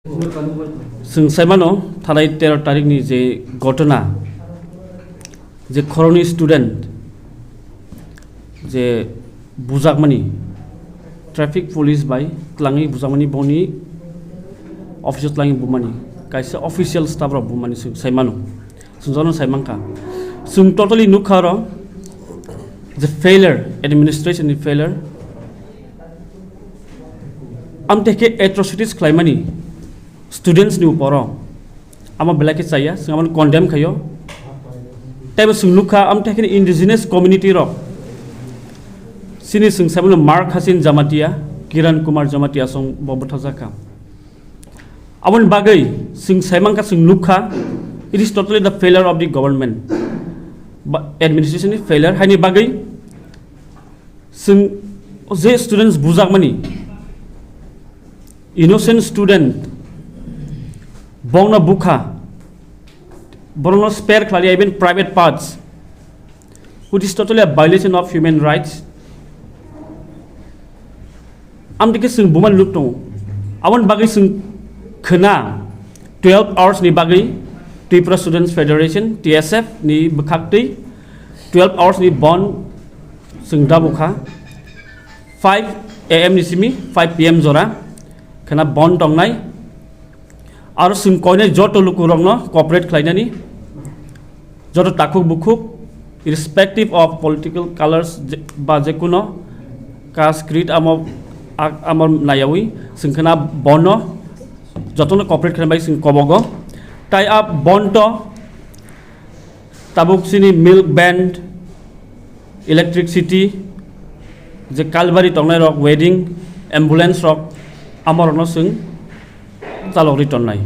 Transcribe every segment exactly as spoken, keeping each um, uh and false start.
Chwng saimano thanai tero tarikni je ghotona, je khoroknwi student je bujakmani, traffic police bai twlangwi bujakmani, boni office o twlangwi bumani, kaisa official staff rok bumani chwng saimano. Chwng jono sai mankha. Chwng totally nukha oro je failure, administration ni failure. Amteke atrocities khlaimani students ni uporo. Amo belai khe chaya, chwng amoni condemn khaio. Teibo chwng nukha, amteke indigenous community rok. Chini chwng saimano Mark Hasin Jamatia, Kiran Kumar Jamatia song bo bwthajakha. Aboni bagwi chwng saimankha, chwng nukha, it is totally the failure of the government, ba administration ni failure. Haini bagwi chwng je students bujakmani, innocent student, bongno bukha, borokno spare khlai even private parts, which is totally a violation of human rights. Amtike chwng bumani nuk tongo. Aboni bagwi chwng khna twelve hours ni bagwi Tripura Students Federation, T S F ni bwkhaktwi twelve hours ni bon chwng dabo kha. Five A M ni simi five P M jora khna bon tongnai. Aro chwng koinai joto lukurokno cooperate khlainani, joto takhuk bukhuk, irrespective of political colors je-, ba jekuno caste, creed, amo, a-, amo nayawi chwng khna bono jotono cooperate khlainai bai chwng kobogo. Tai a bonto tabuk chini milk van, electricity, je kalbari tongnai rok, wedding, ambulance rok, amorokno chwng chalok ri tonnai.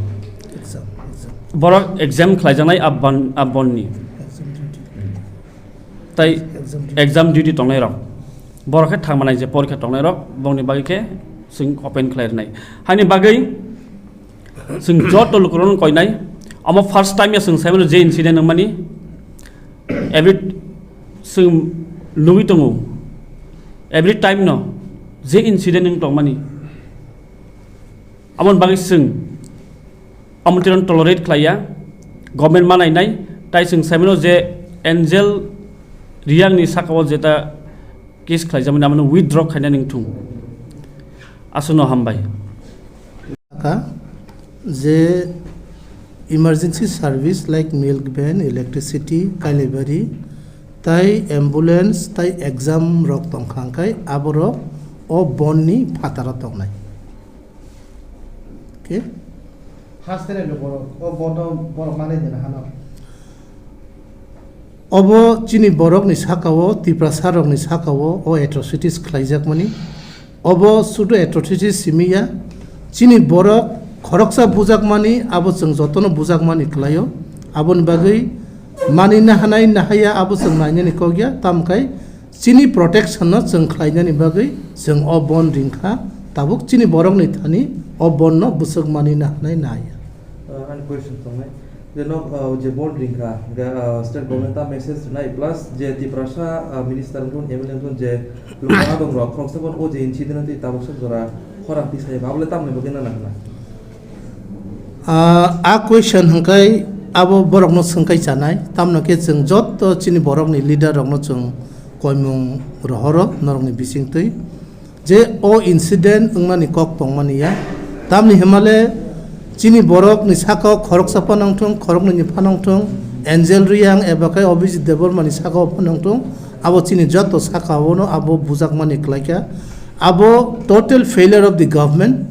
Exam, exam. Borok exam khlaijaknai a bon, a bonni. Exam duty. Tai exam duty. Exam duty tongnai rok. Borok khe thangmanai je porikha tongnai rok, bongni bagwi khe chwng open khlai rwnai. Haini bagwi chwng joto lukurokno koinai. Omo first time ya chwng saimano je incident wngmani. Every chwng nugwi tongo. Every time no je incident wng tongmani. Aboni bagwi chwng omo tirano tolerate khlaiya. Government manainai. Tai chwng saimano je Angel Reang ni sakao jeta case khlaijamani, amano withdraw khaina ningthung. Aswkno hambai. Kha je emergency service like milk van, electricity, kalibari, tai ambulance, tai exam rok tongkha, hwnkhe aborok o bonni phataro tongnai. Okay? Hasteni lukurok o bono borok manwi dena hano. Obo chini borokni sakao, Tiprasa rokni sakao o atrocities khlaijakmani. Obo sudu atrocities simi ya. Chini borok khoroksa bujakmani, abo chwng jotono bujakmani khlaio. Aboni bagwi mani nahanai nahaya abo chwng nainani kok ya. Tamkhe chini protection no chwng khlainani bagwi chwng o bon ringkha, tabuk chini borokni thani o bon no bwswk mani nahanai nahaya. Uh, ani question tongnai. Je nok, uh, je bon ringkha, ga, uh, state government ta message rinai plus je Tiprasa, uh, minister wngkha, M L A wngkha, je lukurok rok khoroksa bon o je incident twi tabuk sok jora khorang tisai ba, abole tamni bagwi nana hwnna. Ah, a question hwnkhe abo borokno swngkai chanai, tamno khe chwng jotto chini borokni leader rokno chwng koimung rohoro norokni bisingtwi je o incident wngnani kok tongmani ya, tamni himale chini borokni sakao khoroksa phano wngthung, khoroknwini phano wngthung, Angel Reang eba khe Abhijit Debbarmani sakao phano wngthung, abo chini jotto sakaono abo bujakmani klaikha, abo total failure of the government.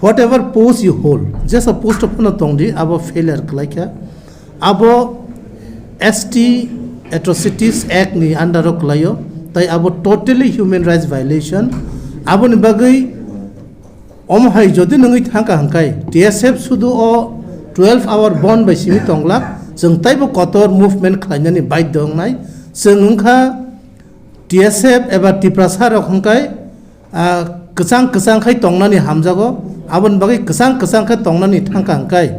Whatever post you hold, jesa post o phano tongdi, abo failure khlaikha. Abo S T Atrocities Act ni under o khlaio, tai abo totally human rights violation. Aboni bagwi omo hai jodi nungwi thangkha hwnkhe T S F sudu o twelve hour bon bai simi tonglak, chwng taibo kotor movement khlainani baidhyo wngnai. Chwng wngkha T S F eba Tiprasa rok hwnkhe ah, kwchang kwchang khai tongnani hamjago, aboni bagwi kwchang kwchang khe tongnani thangkha hwnkhe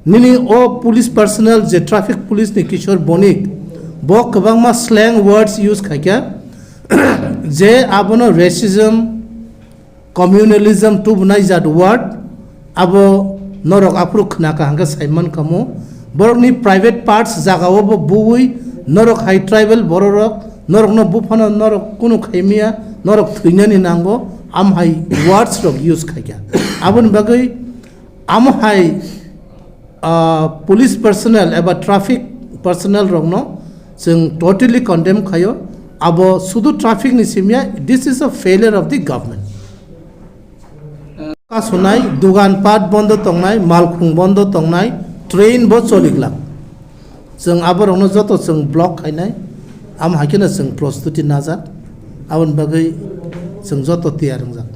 nini o police personnel je traffic police ni Kishore Bonik, bo kwbangma slang words use khaikha, je abono racism, communalism tubunai jat word, Abo norok aphuru khna kaham khe sai man kamo. Borokni private parts jagao bo buwi norok hai tribal bororok norokno buphano norok kunu khaimiya, norok thwinani nango, am hai words rok use khaikha. Aboni bagwi am hai, ah, police personnel eba traffic personnel rokno chwng totally condemn khaio. Abo sudu traffic ni simya, this is a failure of the government. Kasunai, dugan pat bondo tongnai, malkhung bondo tongnai, train bo choliglak. Chwng aborokno joto chwng block khainai, am haikhe no chwng prostuti najak, aboni bagwi chwng joto tiyar wngjak.